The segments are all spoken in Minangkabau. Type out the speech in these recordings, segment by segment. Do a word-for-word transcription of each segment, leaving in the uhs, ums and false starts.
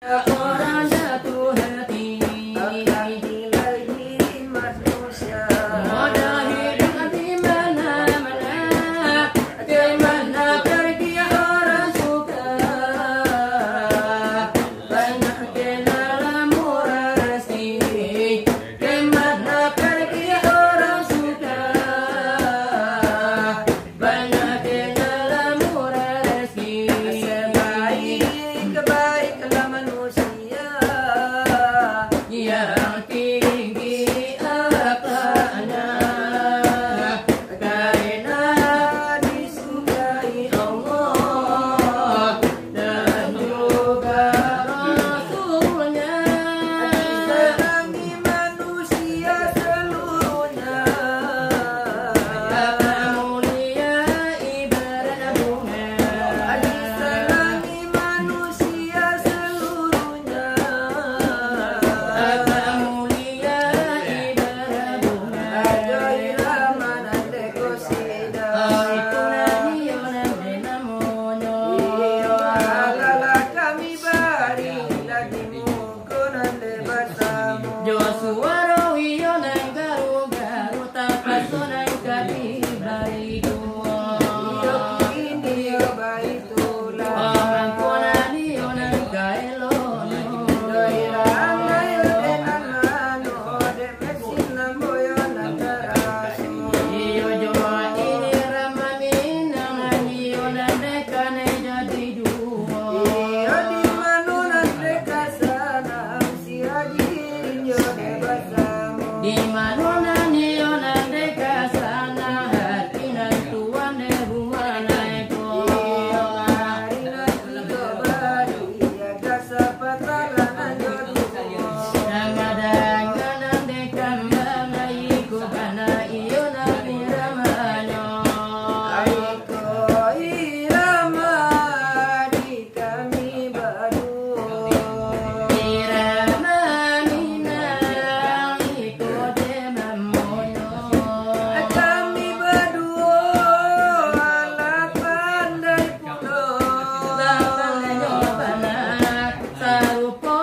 Orang jatuh hati. Akhlak nilai diri manusia. Modal hidup di mana-mana. Kemana pergi orang suka. Banyak kena lamur rezeki. Kemana pergi orang suka. Banyak kena lamur rezeki. Sebaik kebaik-kebaiklah manusia. Yang tinggi akhlaknya. Karena disukai Allah dan juga Rasulnya. Disenangi manusia seluruhnya. Mulia ibarat bunga. Disenangi manusia seluruhnya. Mulia ibarat bunga. Ajo irama nan dek kosida. Itu nan iyo nan dek namonyo. Iyo, alalah kami bari lagi muko nan dek basamo. Jo suaro iyo nan garu-garu, tapaso nan ka dibari duo. Iyo kini iyo baitulah. Mangko nan iyo nan ka eloknyo. Doiran ayo dek nan mano, dek mesin nan boyo nan taraso. Iyo jo ini ramah minang nan iyo nan dek kanai jadi duo. Iyo di mano nan dek ka sanang, si Haji inyo dek basamo. Di mano nan iyo nan dek ka sanang, hati nan tuan dek rumah nan iko. Iyo hari nan tigo bari, Kasapatan nan jo duo. Nan madanganan dek kambang, iko bana iyo nan iramanyo. Iko irama di kami baduo. Irama Minang iko dek mamonyo. Kami baduo alah pandai pulo. Lah pandai jo bana. Sarupo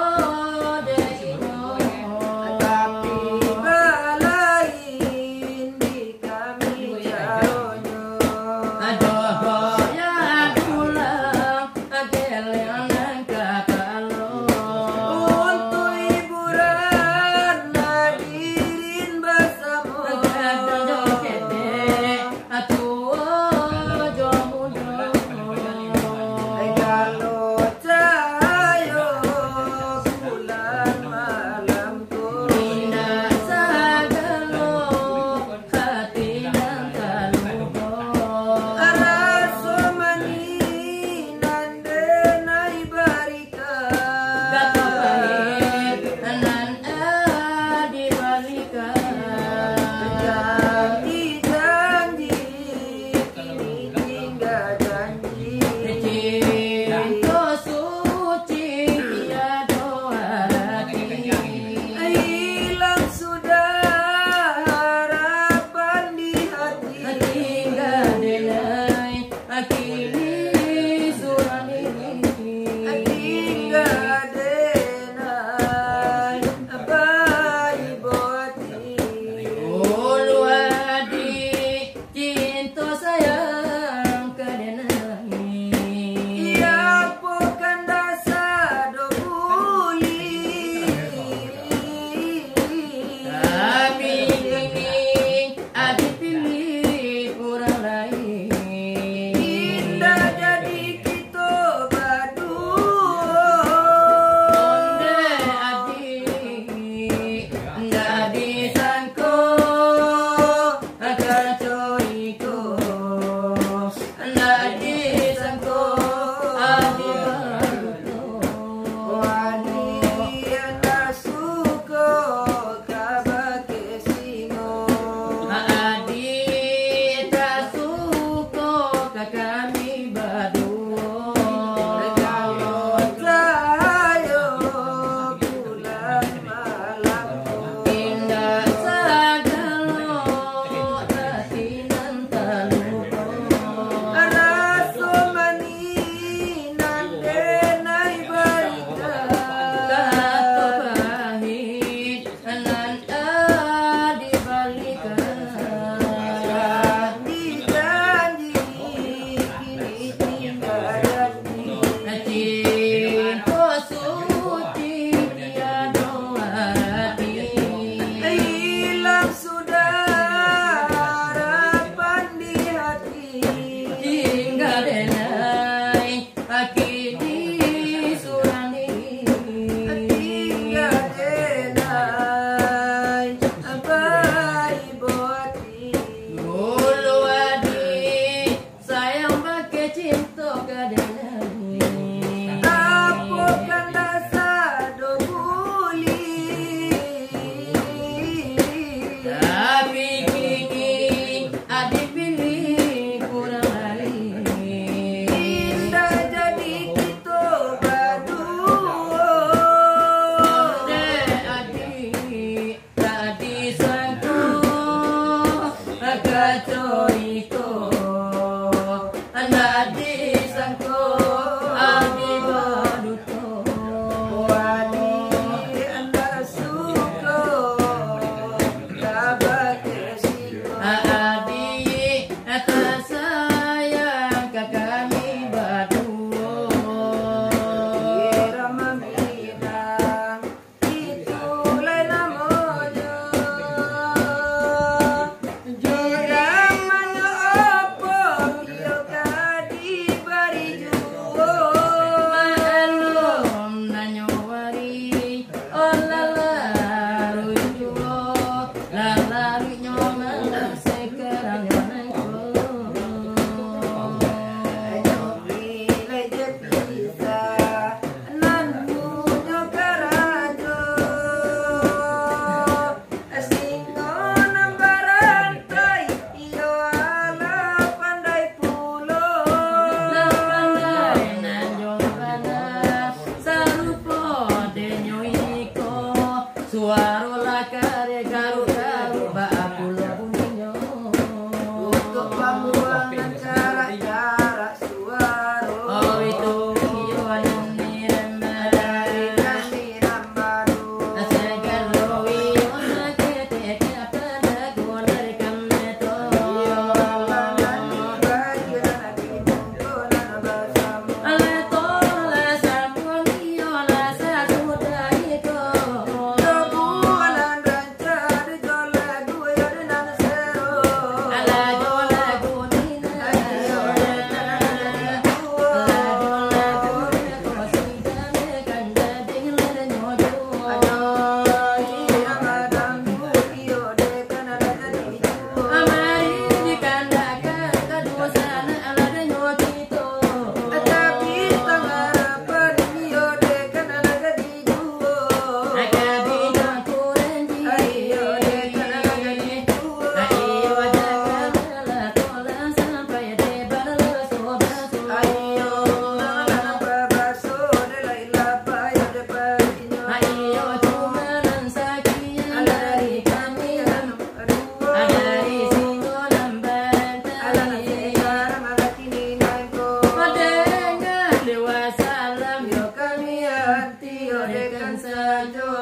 Kan sajo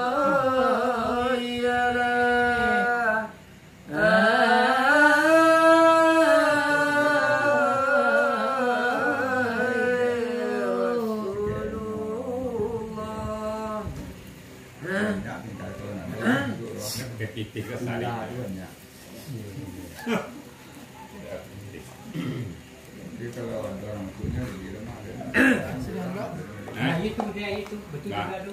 iyalah Rasulullah. Kepitih ke sari. Jadi kalau ada orang punya, lebih lemah dia. Nah, itu dia, itu. Betul juga tu.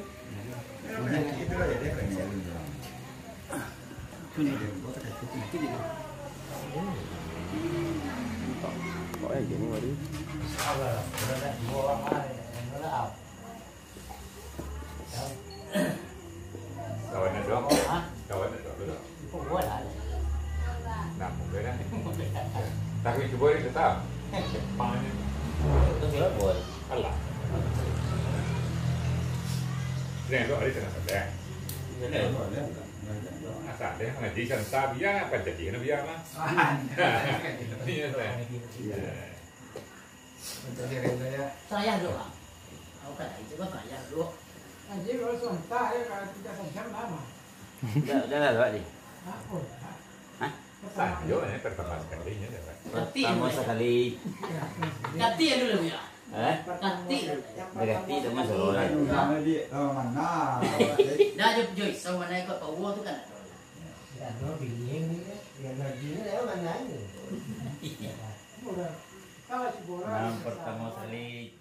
Punya itu lah, dia akan jual orang. Punya. Dia buat kata itu, nanti dia. Kok kayak gini, Wadi? Sabar, sabar, sabar. Kawan ado? Hah? Kawan ado? Nah, mungkin dah. Tapi cubo ni tetap. Pangannya. Itu sudah buat. Alah. Ni, tu hari tengah sadar. Asa deh ngaji sansa biar apa jadi na biar mah. Iya, teh. Saya doa. Aku kan itu kan saya doa. Anjing, kalau sontak ya, kalau tidak sajam lama. Udah, udah lah, Pak, ni. Apa? Hah? Sajo, eh, pertama sekalinya, dah, Pak. Pertama sekali. Kati ya dulu, ya? Eh? Kati dulu. Berarti sama seorang. Nama dia, oh, mana? Dah, Joy, Joy, sama naik kat Pak Uwo tu kan? Dah, dua bini ni, ya. Yang lagi ni, mana ni? Udah. Kalau si bola, Nah, pertama sekali.